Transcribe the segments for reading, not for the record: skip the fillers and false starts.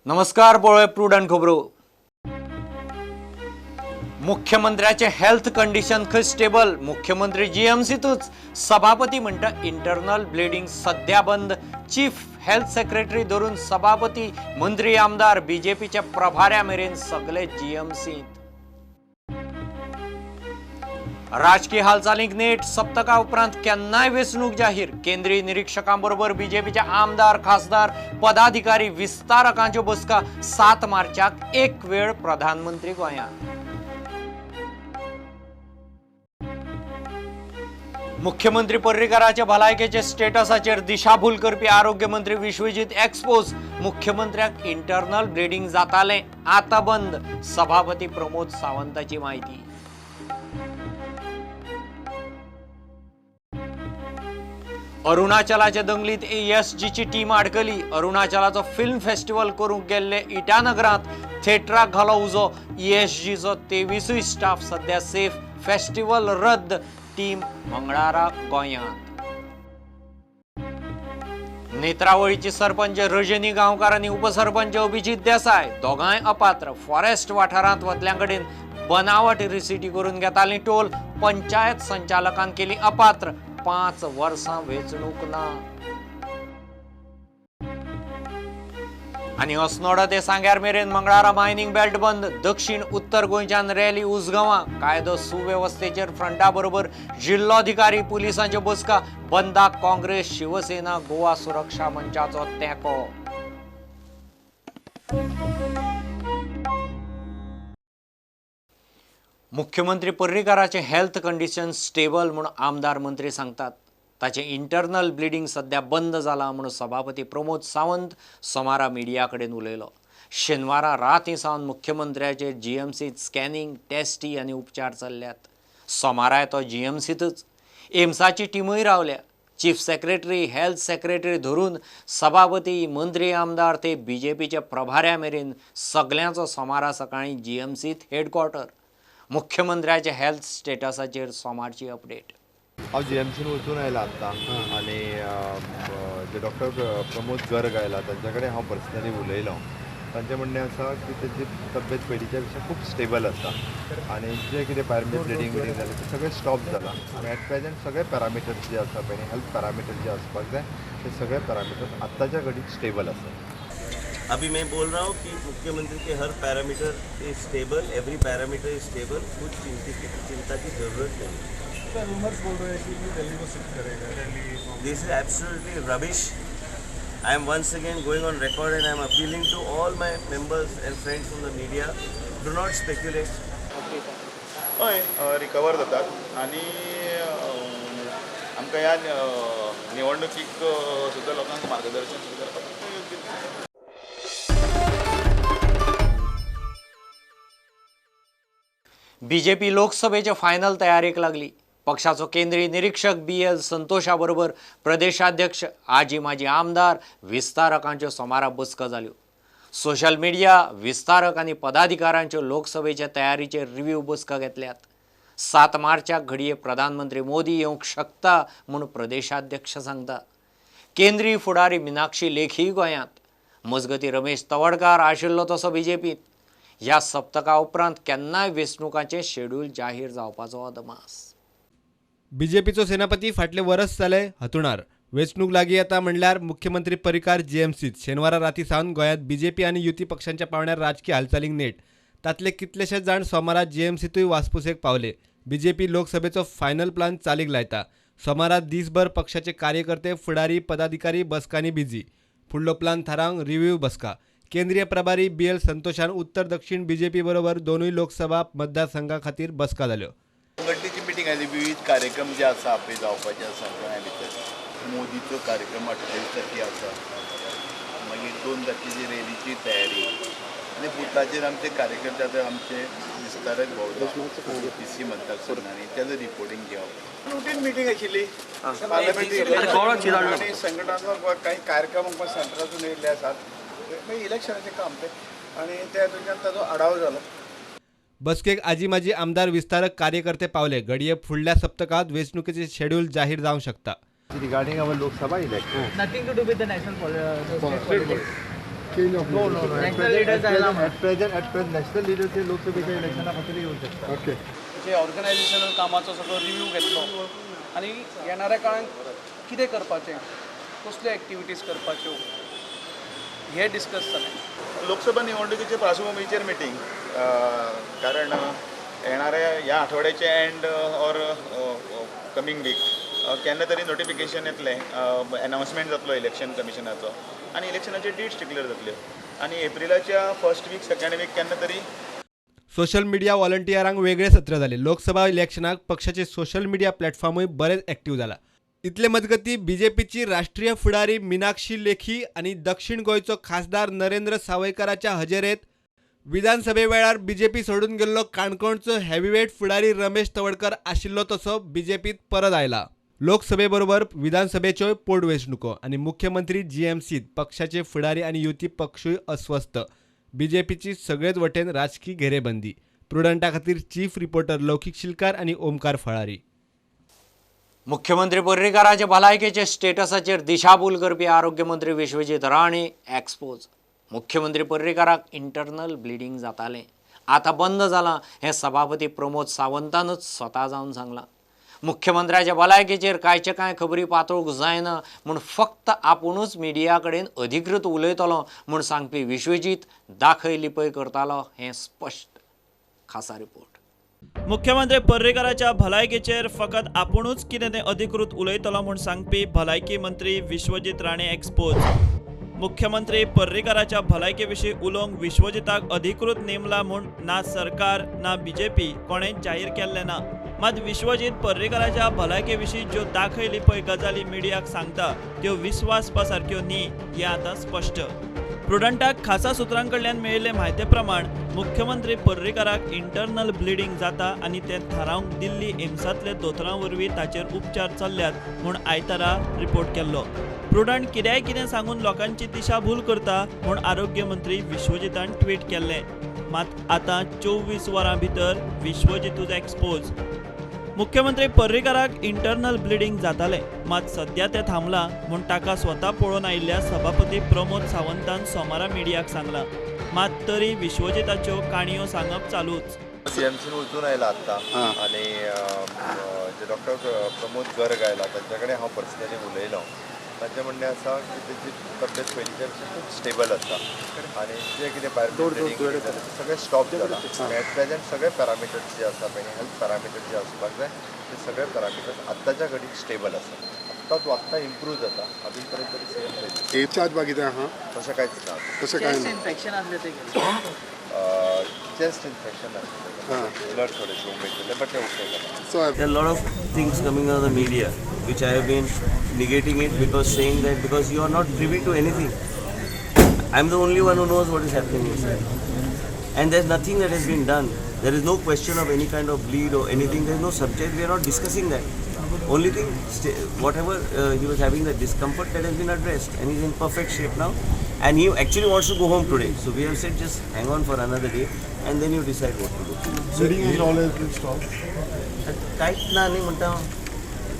नमस्कार, पळोवया प्रुडंट खबरो. मुख्यमंत्र्याचे हेल्थ कंडिशन खंय स्टेबल. मुख्यमंत्री जीएमसीतूच. सभापती म्हणटा इंटरनल ब्लिडींग सध्या बंद. चीफ हेल्थ सेक्रेटरी धरून सभापती, मंत्री, आमदार, बीजेपीच्या प्रभाऱ्या मेरेन सगळे जीएमसीत. राजकीय हालचालींक नेट. सप्तका उपरांत केन्नाय वेंचणूक जाहीर. केंद्रीय निरीक्षकां बरोबर बीजेपीचे आमदार, खासदार, पदाधिकारी, विस्तारकांच्यो बसका. 7 मार्चाक एक वेळ प्रधानमंत्री गोंयांत. मुख्यमंत्री पर्रीकराच्या भलायकेचे स्टेटसाचेर दिशाभूल करपी आरोग्य मंत्री विश्वजीत एक्सपोज. मुख्यमंत्र्याक इंटरनल ब्लिडींग जातालें, आतां बंद. सभापती प्रमोद सावंताची म्हायती. अरुणाचलाच्या दंगलीत एएसजीची टीम आडकली. अरुणाचलाचो फिल्म फेस्टिवल करूंक गेल्ले इटानगरांत थेटराक घालो उजो. ईएसजीचो 23 स्टाफ सध्या सेफ. फेस्टिवल रद्द. टीम मंगळारा गोंयांत. नेत्रावळीची सरपंच रजनी गांवकार आनी उपसरपंच अभिजीत देसाय दोगांय अपात्र. फॉरेस्ट वाठारांत वतल्यां कडेन बनावट रिसिटी करून घेताली टोल. पंचायत संचालकान केली अपात्र. 5 वर्सां वेंचणूक ना. आनी अस्नोडा ते सांग्यार मेरेन मंगळारा मायनिंग बेल्ट बंद. दक्षिण उत्तर गोंयच्यान रॅली उसगांवां. कायदो सुवेवस्थेचेर फ्रंटा बरोबर जिल्लोधिकारी, पुलिसांच्यो बसका. बंदाक काँग्रेस, शिवसेना, गोवा सुरक्षा मंचाचो तेंको. मुख्यमंत्री पर्रीकाराचें हेल्थ कंडिशन स्टेबल म्हूण आमदार, मंत्री सांगतात. ताचें इंटरनल ब्लिडींग सध्या बंद जालां म्हूण सभापती प्रमोद सावंत सोमारा मिडिया कडेन उलयलो. शेनवारा राती सावन मुख्यमंत्र्याचेर जीएमसीत स्कॅनिंग, टेस्टी आनी उपचार चल्ल्यात. सोमाराय तो जीएमसीतच. एम्साची टिमूय रावल्या. चीफ सेक्रेटरी, हेल्थ सेक्रेटरी धरून सभापती, मंत्री, आमदार ते बीजेपीच्या प्रभाऱ्या मेरेन सगल्यांचो सोमारा सकाळीं जीएमसीत हेडक्वॉर्टर. मुख्यमंत्र्याच्या हेल्थ स्टेटसाचेर सोमारची अपडेट. हांव जीएमसीन वचून आयला आत्तां आनी जे डॉक्टर प्रमोद गर्ग आयला तांच्या कडेन हांव पर्सनली उलयलो. तांचें म्हणणें आसा की तांची तब्येत पयलींच्या पेक्षा खूब स्टेबल आसा आनी जे कितें भायर ब्लिडींग बिडींग जालें तें सगळें स्टॉप जालां आनी एट प्रेजेंट सगळे पॅरामिटर्स जे आसा पळय, हेल्थ पॅरामिटर्स जे आसपाक जाय ते सगळे पॅरामिटर्स आत्ताच्या घडीक स्टेबल आसा. अभी मैं बोल रहा हूँ कि मुख्यमंत्री K Har parameter is stable, every parameter is stable. कुछ चिंता की जरूरत नहीं. रूमर्स बोल रहे हैं कि दिल्ली को शिफ्ट करेगा. This is absolutely rubbish. I am once again going on record and I am appealing to all my members and friends from the media, do not speculate. हय, रिकवर जातात आनी आमकां ह्या निवडणुकीक सुद्दां लोकांक मार्गदर्शन सुद्दां करपाक योग्य. बीजेपी लोकसभेचे फायनल तयारेक लागली. पक्षाचो केंद्रीय निरीक्षक बी.एल. संतोषा बरोबर प्रदेशाध्यक्ष, आजी माजी आमदार, विस्तारकांच्यो सोमारा बसका जाल्यो. सोशल मिडिया, विस्तारक आनी पदाधिकाऱ्यांच्यो लोकसभेच्या तयारीचेर रिव्यू बसका घेतल्यात. 7 मार्चाक घडये प्रधानमंत्री मोदी येवंक शकता म्हूण प्रदेशाध्यक्ष सांगता. केंद्रीय फुडारी मिनाक्षी लेखी गोंयांत. मजगती रमेश तवडकार आशिल्लो तसो बीजेपींत. ह्या सप्तका उपरांत केन्नाय वेंचणुकांचें शेड्यूल जाहीर जावपाचो अदमास. बीजेपीचो सेनापती फाटले वरस जाले हतुणार. वेंचणूक लागीं येता म्हणल्यार मुख्यमंत्री पर्रीकार जीएमसीत. शेनवारा राती सावन गोंयांत बीजेपी आनी युती पक्षांच्या पावंड्यार राजकी हालचालींक नेट. तांतले कितलेशेच जाण सोमारा जीएमसीतूय वासपुसेक पावले. बीजेपी लोकसभेचो फायनल प्लान चालीक लायता. सोमारा दीसभर पक्षाचे कार्यकर्ते, फुडारी, पदाधिकारी बसकांनी बिजी. फुडलो प्लान थारावंक रिव्ह्यू बसका. केंद्रीय प्रभारी बी.एल. संतोषान उत्तर दक्षिण बीजेपी बरोबर दोनूय लोकसभा मतदारसंघा खातीर बसका जाल्यो. संघटनेची मिटींग आसली. विविध कार्यक्रम जे आसा पळय जावपाचे आसा गोंया भितर. मोदीचो कार्यक्रम 28 तारखे आसा, मागीर 2 तारखेची रॅलीची तयारी आनी बुथाचेर आमचे कार्यक्रम जाता. आमचे विस्तारक भोंवता पी सी मतदारसंघांनी तेजो रिपोर्टींग घेवप. रुटीन मिटींग आशिल्ली पार्लमेंटरी आनी संघटनात्मक काही कार्यक्रम सेंट्रातून येयल्ले आसात. इलेक्शनाचें काम तें आनी त्या हातूंतल्यान ताजो आढावो जालो. बसकेक आजी माजी आमदार, विस्तारक, कार्यकर्ते पावले. घडये फुडल्या सप्तकांत वेंचणुकेचे शेड्यूल जाहीर जावंक शकता. Regarding our Lok Sabha election. Nothing to do with the national politics. Change of No, no, no. At present national leader ते लोकसभेच्या इलेक्शना खातीर येवंक शकता. ओके. जे ऑर्गनायझेशनल कामाचो सगळो रिव्यू घेतलो आनी येणाऱ्या काळांत कितें करपाचें, कसल्यो एक्टिविटीज करपाच्यो हें डिस्कस जालें. लोकसभा निवडणुकीचे पार्श्वभूमीचेर मिटींग, कारण येणाऱ्या ह्या आठवड्याचे एंड ऑर कमींग वीक केन्ना तरी नोटिफिकेशन येतलें, अनावन्समेंट जातलो इलेक्शन कमिशनाचो आनी इलेक्शनाचे डेट्स डिक्लेअर जातल्यो आनी एप्रिलाच्या फर्स्ट वीक, सेकंड वीक केन्ना तरी. सोशल मिडिया व्हॉलंटियरांक वेगळे सत्र जाले. लोकसभा इलेक्शनाक पक्षाचे सोशल मिडिया प्लॅटफॉर्मूय बरेच एक्टिव्ह जाला. इतले मजगती बीजेपीची राष्ट्रीय फुडारी मीनाक्षी लेखी आनी दक्षिण गोंयचो खासदार नरेंद्र सावयकाराच्या हजेरेत विधानसभे वेळार बीजेपी सोडून गेल्लो काणकोणचो हेवीवेट फुडारी रमेश तवडकर आशिल्लो तसो बीजेपीत परत आयला. लोकसभेबरोबर विधानसभेच्योय पोटवेंचणुको आनी मुख्यमंत्री जीएमसीत. पक्षाचे फुडारी आनी युती पक्षूय अस्वस्थ. बीजेपीची सगळेच वटेन राजकी घेरेबंदी. प्रुडंटा खातीर चीफ रिपोर्टर लौकिक शिलकार आनी ओमकार फळारी. मुख्यमंत्री पर्रीकाराचे भलायकेचे स्टेटसाचेर दिशाभूल करपी आरोग्य मंत्री विश्वजीत राणे एक्सपोज. मुख्यमंत्री पर्रीकाराक इंटरनल ब्लिडींग जातालें, आतां बंद जालां हें सभापती प्रमोद सावंतानूच स्वता जावन सांगलां. मुख्यमंत्र्याच्या भलायकेचेर कांयचे कांय खबरी पातळूंक जायना म्हूण फक्त आपुणूच मिडिया कडेन अधिकृत उलयतलो म्हूण सांगपी विश्वजीत दाखय लिपय करतालो हें स्पश्ट. खासा रिपोर्ट. मुख्यमंत्री पर्रीकाराच्या भलायकेचेर फकत आपुणूच कितें तें अधिकृत उलयतलो म्हूण सांगपी भलायकी मंत्री विश्वजीत राणे एक्सपोज. मुख्यमंत्री पर्रीकाराच्या भलायके विशीं उलोवंक विश्वजिताक अधिकृत नेमला म्हूण ना सरकार ना बीजेपी कोणेंच जाहीर केल्लें ना. मात विश्वजीत पर्रीकाराच्या भलायके विशीं ज्यो दाखय लिपय गजाली मिडियाक सांगता त्यो विस्वासपा सारक्यो न्ही हें आतां स्पश्ट. प्रुडंटाक खासा सुत्रां कडल्यान मेळिल्ले म्हायते प्रमाण मुख्यमंत्री पर्रीकाराक इंटरनल ब्लिडींग जाता आनी तें थारावंक दिल्ली एम्सांतले दोतोरां वरवीं ताचेर उपचार चल्ल्यात म्हूण आयतारा रिपोर्ट केल्लो. प्रुडंट कित्याय कितें सांगून लोकांची दिशाभूल करता म्हूण आरोग्य मंत्री विश्वजितान ट्वीट केल्लें. मात आतां 24 वरां भितर विश्वजितूच एक्सपोज. मुख्यमंत्री पर्रीकाराक इंटरनल ब्लिडींग जातालें, मात सद्या तें थांबलां म्हूण ताका स्वता पळोवन आयिल्ल्या सभापती प्रमोद सावंतान सोमारा मिडियाक सांगलां. मात तरी विश्वजिताच्यो काणयो सांगप चालूच. जीएमसीन वचून आयला आत्तां आनी जे डॉक्टर प्रमोद गर्ग आयला तांच्या कडेन हांव पर्सनली उलयलो. तांचें म्हणणें आसा की तेजी तब्येत पयलींच्या पेक्षा खूब स्टेबल आसा आनी जे कितें भायर ब्लिडींग जालें तें सगळें स्टॉप जालां आनी एट प्रेझेंट सगळे पॅरामिटर्स जे आसा पळय, हेल्थ पॅरामिटर्स जे आसपाक जाय ते सगळे पॅरामिटर्स आत्ताच्या घडीक स्टेबल आसा. आत्तां तो आत्तां इम्प्रूव जाता, अजून पर्यंत तरी सेम. एचार्ज बा कितें आहा तशें कांयच ना. तशें कांय ना. इन्फेक्शन आसलें तें चेस्ट इन्फेक्शन आसलें, ब्लड थोडेशें उमेद, बट ते ओके जालां. So There are a lot of things coming out of the media which I have been negating it because saying that because you are not privy to anything. I'm the only one who knows what is happening inside. And there's nothing that has been done. There is no question of any kind of bleed or anything. There is no subject. We are not discussing that. Only thing, whatever he was having, the discomfort that has been addressed, and he's in perfect shape now. And he actually wants to go home today. So we have said just hang on for another day, and then you decide what to do. So Bleeding is always been stopped. कांयच ना न्ही म्हणटा,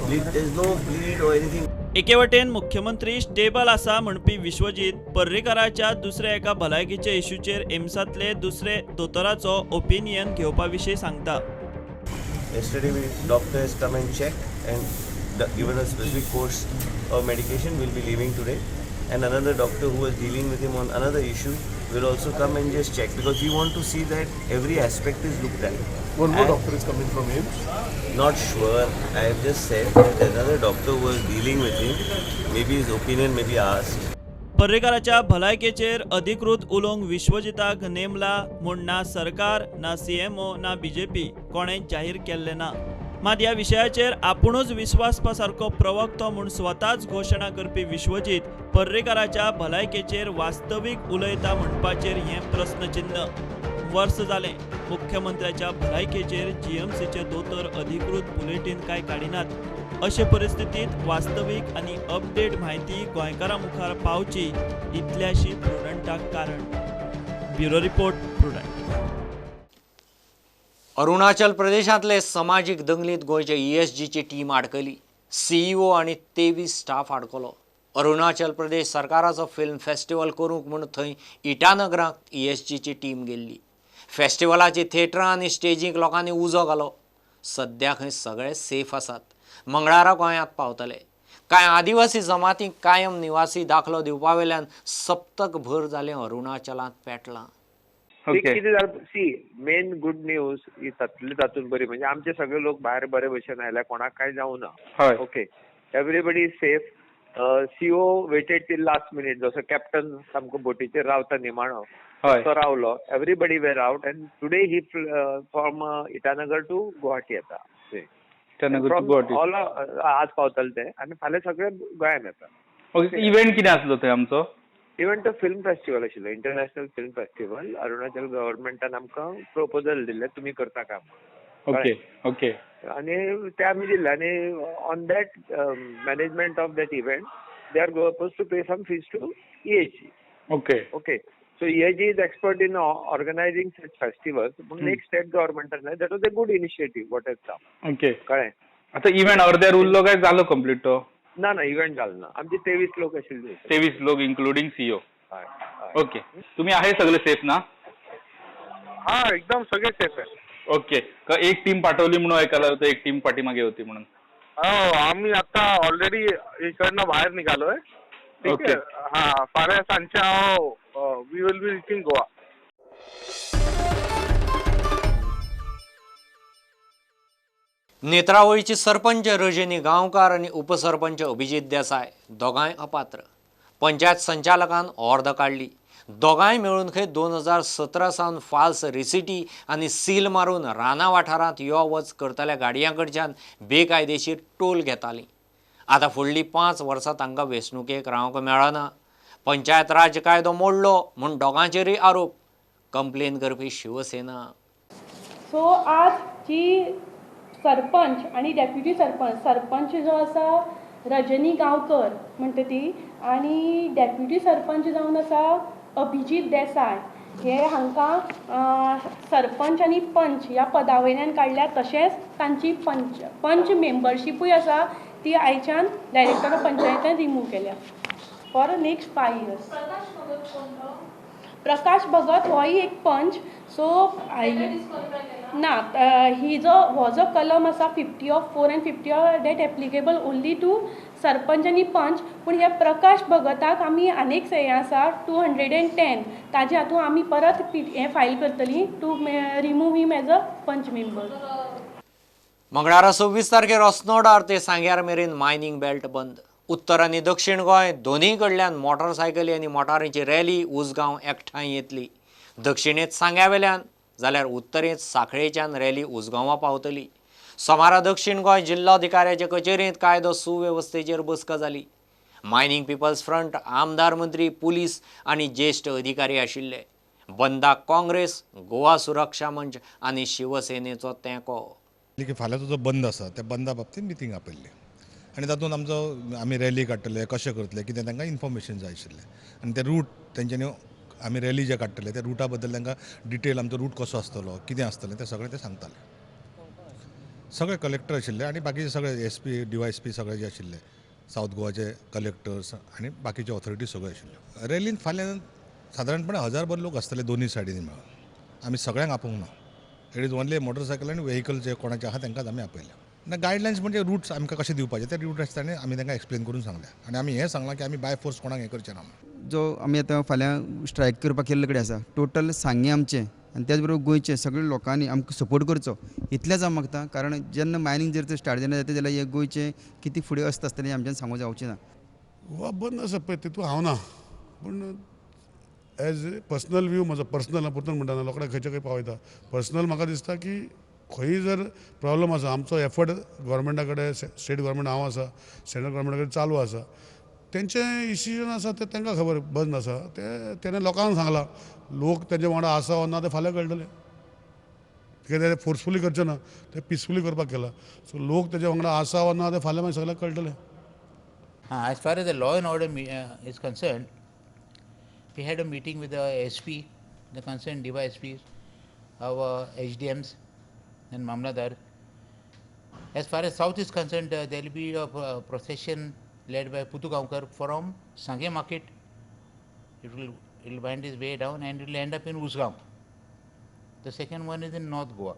there is no bleed or anything. एके वटेन मुख्यमंत्री stable आसा म्हणपी विश्वजीत पर्रीकाराच्या दुसऱ्या एका भलायकीच्या इश्यूचेर एम्सांतले दुसरे दोतोराचो ओपिनियन घेवपा विशीं सांगता. Yesterday, we doctor has come and checked and given a specific course of medication. Will be leaving today, and another doctor who was dealing with him on another issue will also come and just check because we want to see that every aspect is looked at. One more doctor is coming from AIIMS. Not sure. I have just said that another doctor who was dealing with him, maybe his opinion may be asked. पर्रीकाराच्या भलायकेचेर अधिकृत उलोवंक विश्वजिताक नेमला म्हूण ना सरकार ना CMO ना BJP कोणेंच जाहीर केल्लें ना. मात ह्या विशयाचेर आपुणूच विस्वासपा सारको प्रवक्तो म्हूण स्वताच घोशणा करपी विश्वजीत पर्रीकाराच्या भलायकेचेर वास्तवीक उलयता म्हणपाचेर हें प्रस्नचिन्न. वर्स जालें मुख्यमंत्र्याच्या भलायकेचेर जीएमसीचे दोतोर अधिकृत बुलेटीन कांय काडिनात. अशे परिस्थितीत वास्तवीक आनी अपडेट म्हायती गोंयकारां मुखार पावची इतल्याशी प्रुडंटाक कारण. Bureau report, Prudent. Arunachal प्रदेशांतले समाजीक दंगलीत गोंयचे ESGची टीम आडकली. सीईओ आनी 23 स्टाफ आडकलो. अरुणाचल प्रदेश सरकाराचो फिल्म फेस्टिवल करूंक म्हूण थंय इटानगराक ESGची टीम गेल्ली. फेस्टिवलाची थिएटरां आनी स्टेजींक लोकांनी उजो घालो. सद्या खंय सगळे सेफ आसात. मंगळारा गोंयांत पावतले. कांय आदिवासी जमातींक कायम निवासी दाखलो दिवपा वेल्यान सप्तक भर जालें अरुणाचलांत पेटलां. कितें जालें, सी मेन गुड न्यूज ही तातूंतली तातूंत बरी म्हणजे आमचे सगळे लोक भायर बरे भशेन आयल्या, कोणाक कांय जावना. Okay, everybody is safe. CO waited till last minute, जसो कॅप्टन सामको बोटीचेर रावता निमाणो तो रावलो. Everybody were out and today he from Itanagar to Guwahati येता. ऑल आज पावतले ते आनी फाल्यां सगळे गोंयांत येता. इव्हेंट कितें आसलो थंय आमचो? इव्हेंट फिल्म फेस्टिवल आशिल्लो, इंटरनॅशनल फिल्म फेस्टिवल. अरुणाचल गव्हर्मेंटान आमकां प्रपोजल दिल्लें, तुमी करता काम. ओके ओके, आनी ते आमी दिल्ले आनी on that management of that event they are suppose to pay some fees to EAG. Okay okay, so EAG is expert in organizing such festivals. पूण एक state गव्हर्मेंटान that was a good initiative what has come. Okay, कळ्ळें. आतां event अर्द्यार उरलो काय जालो complete तो? ना ना, इव्हेंट जालो ना. आमचे 23 लोक आशिल्ले. 23 लोक इन्क्लुडींग सीओ. ओके, तुम्ही आहे सगळे सेफ ना? हा, एकदम सगळे सेफ आहे. ओके, एक टीम पाठवली म्हणून ऐकायला होतं, एक टीम पाठीमागे होती म्हणून. हो, आम्ही आता ऑलरेडी इकडनं बाहेर निघालोय. ठीक आहे. हा, फाल्यां सांजचे हांव we will be reaching Goa. नेत्रावळीची sarpanch Rajani गांवकार आनी उपसरपंच अभिजीत देसाय दोगांय अपात्र. पंचायत संचालकान ऑर्द काडली. दोगांय मेळून खंय 2017 सावन फाल्स रिसिटी आनी सील मारून राना वाठारांत यो वच करतल्या गाडयां कडच्यान बेकायदेशीर टोल घेताली. आतां फुडलीं 5 वर्सां तांकां वेंचणुकेक रावंक मेळना. पंचायत राज कायदो मोडलो म्हूण दोगांचेरूय आरोप. कंप्लेन करपी शिवसेना. सो आज जी सरपंच आनी डेप्युटी सरपंच, सरपंच जो आसा रजनी गांवकर म्हणटा ती, आनी डेप्युटी सरपंच जावन आसा अभिजीत देसाय, हे हांकां सरपंच आनी पंच ह्या पदा वयल्यान काडल्या. तशेंच तांची पंच मेंबरशिपूय आसा ती आयच्यान डायरेक्टर ऑफ पंचायतीन रिमूव केल्या for next 5 years. Prakash Bhagat होय एक पंच. सो ना, ही जो हो जो कलम आसा 50(4) and 50 that applicable only to sarpanch आनी पंच. पूण ह्या प्रकाश भगताक आमी आनीक हें आसा 210 ताजे हातूंत आमी परत हें फायल करतली to remove him as a panch member. मंगळारा 26 तारखेर अस्नोडार ते सांग्यार मेरेन मायनींग बेल्ट बंद. उत्तर आनी दक्षिण गोंय दोनूय कडल्यान मोटरसायकली आनी मोटारींची रॅली उसगांव एकठांय येतली. दक्षिणेंत सांग्या वेल्यान जाल्यार उत्तरेंत साखळेच्यान रॅली उसगांवां पावतली. सोमारा दक्षिण गोंय जिल्लोधिकाऱ्याचे कचेरेंत कायदो सुवेवस्थेचेर बसका जाली. मायनींग पिपल्स फ्रंट, आमदार, मंत्री, पुलीस आनी ज्येश्ठ अधिकारी आशिल्ले. बंदाक काँग्रेस, गोवा सुरक्षा मंच आनी शिवसेनेचो तेंको. फाल्यांचो जो बंद आसा त्या बंदा बाबतींत मिटींग आपयल्ली आनी तातूंत आमचो आमी रॅली काडटले, कशें करतले कितें तांकां इन्फॉर्मेशन जाय आशिल्लें आनी ते रूट तेंच्यांनी आमी रॅली जे काडटले त्या रुटा बद्दल तांकां डिटेल आमचो रूट कसो आसतलो कितें आसतलें तें सगळें ते सांगताले. सगळे कलेक्टर आशिल्ले आनी बाकीचे सगळे SP, DYSP सगळे जे आशिल्ले सावथ गोवाचे कलेक्टर्स आनी बाकीचे ऑथॉरिटी सगळे आशिल्ले. रॅलीन फाल्यां सादारणपणे 1000 लोक आसतले दोनूय सायडींनी मेळून. आमी सगळ्यांक आपोवंक ना. It is only motorcycle आनी व्हेकल जे कोणाचे आहा तांकांच आमी आपयल्या. ना गायडलायन्स म्हणजे रूट्स आमकां कशें दिवपाचे ते रूट्स ताणें आमी तांकां एक्सप्लेन करून सांगल्या आनी आमी हें सांगलां की आमी बाय फोर्स कोणाक हें करचें ना. जो आमी आतां फाल्यां स्ट्रायक करपाक केल्ले कडेन आसा टोटल सांगें आमचें आनी त्याच बरोबर गोंयचे सगळे लोकांनी आमकां सपोर्ट करचो इतलेंच हांव मागता. कारण जेन्ना मायनींग जर तर स्टार्ट जेन्ना जाता जाल्यार हें गोंयचें कितें फुडें आसता आसतलें आमच्यान सांगूंक जावचें ना. गोवा बंद आसा पळय तितून हांव ना, पूण एज पर्सनल व्यू म्हजो पर्सनल परतून म्हणटा ना लोकांक खंयच्या खंय पावयता. पर्सनल म्हाका दिसता की खंयी जर प्रॉब्लम आसा आमचो एफर्ट गव्हर्मेंटा कडेन, स्टेट गव्हर्मेंट हांव आसा, सेंट्रल गव्हर्मेंटा कडेन चालू आसा, तेंचें डिसिजन आसा तें तांकां खबर बंद आसा तें तेणें लोकांक सांगलां. लोक तेंच्या वांगडा आसा वा ना तें फाल्यां कळटलें. कित्याक तें फोर्सफुली करचें ना, तें पिसफुली करपाक केलां. सो लोक तेज्या वांगडा आसा वा ना तें फाल्यां मागीर सगळ्यांक कळटलें. As far as the law and order is concerned, we had a meeting with the SP, the concerned DYSPs, our HDMs and Mamladar. As far as South is concerned, there will be a procession led by Putu Gaonkar from Sanguem market. It will wind its way down and it will end up in Usgao. The second one is in North Goa.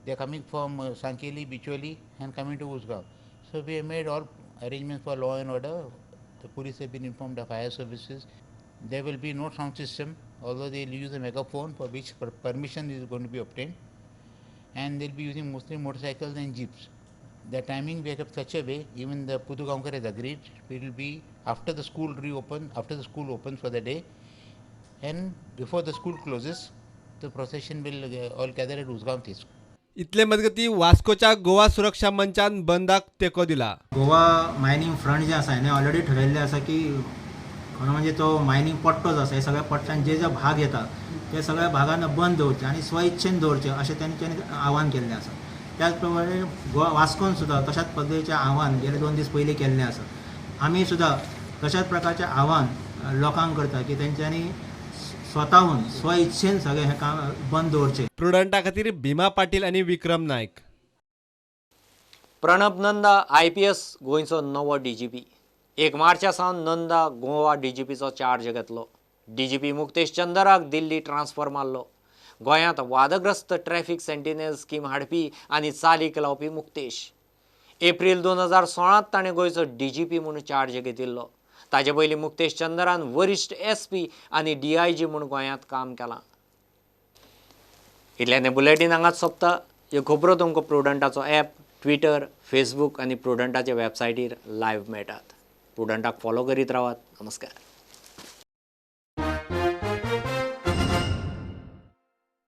They are coming from Sankeli, Bicholi and coming to Usgao. So we have made all arrangements for law and order. The police have been informed of fire services. There will be no sound system, although they will use a megaphone for which permission is going to be obtained. And they will be using mostly motorcycles and jeeps. The timing we have kept such a way, even the Putu Gaonkar has agreed, it will be after the school reopen, after the school opens for the day, and before the school closes, the procession will all gather at Usgao Tisk. इतले मजगती वास्कोच्या गोवा सुरक्षा मंचान बंदाक तेंको दिला. Goa mining front जे आसा हेणे already ठरयल्लें आसा की खरो म्हणजे तो मायनिंग पट्टो जो आसा हे सगळ्या पट्ट्यान जे जे भाग येता ते सगळ्या भागान बंद दवरचे आनी स्वइच्छेन दवरचे अशें तेंच्यांनी आव्हान केल्लें आसा. त्याच प्रमाणे गोवा वास्कोन सुद्दां तशाच पद्दतीचें आव्हान गेले 2 दीस पयलीं केल्लें आसा. आमी सुद्दां तशाच प्रकारचें आव्हान लोकांक करता की तेंच्यांनी स्वताहून स्वइच्छेन सगळें हें काम बंद दवरचें. प्रुडंटा खातीर भीमा पाटील आनी विक्रम नायक. प्रणब नंदा IPS गोंयचो नवो DGP. 1 मार्चा सावन नंदा गोवा DGPचो चार्ज घेतलो. DGP Muktesh चंदराक दिल्ली ट्रान्सफर मारलो. गोंयांत वादग्रस्त ट्रॅफिक सेंटिनल स्कीम हाडपी आनी चालीक लावपी मुक्तेश. एप्रील 2016 ताणें गोंयचो DGP म्हूण चार्ज घेतिल्लो. ताजे पयलीं मुक्तेश चंदरान वरिश्ठ SP आनी DIG म्हूण गोंयांत काम केलां. इतल्यान बुलेटीन हांगाच सोंपता. ह्यो खबरो तुमकां प्रुडंटाचो ॲप, ट्विटर, फेसबूक आनी प्रुडंटाचे वेबसायटीर लायव्ह मेळटात. प्रुडंटाक फॉलो करीत रावात. नमस्कार.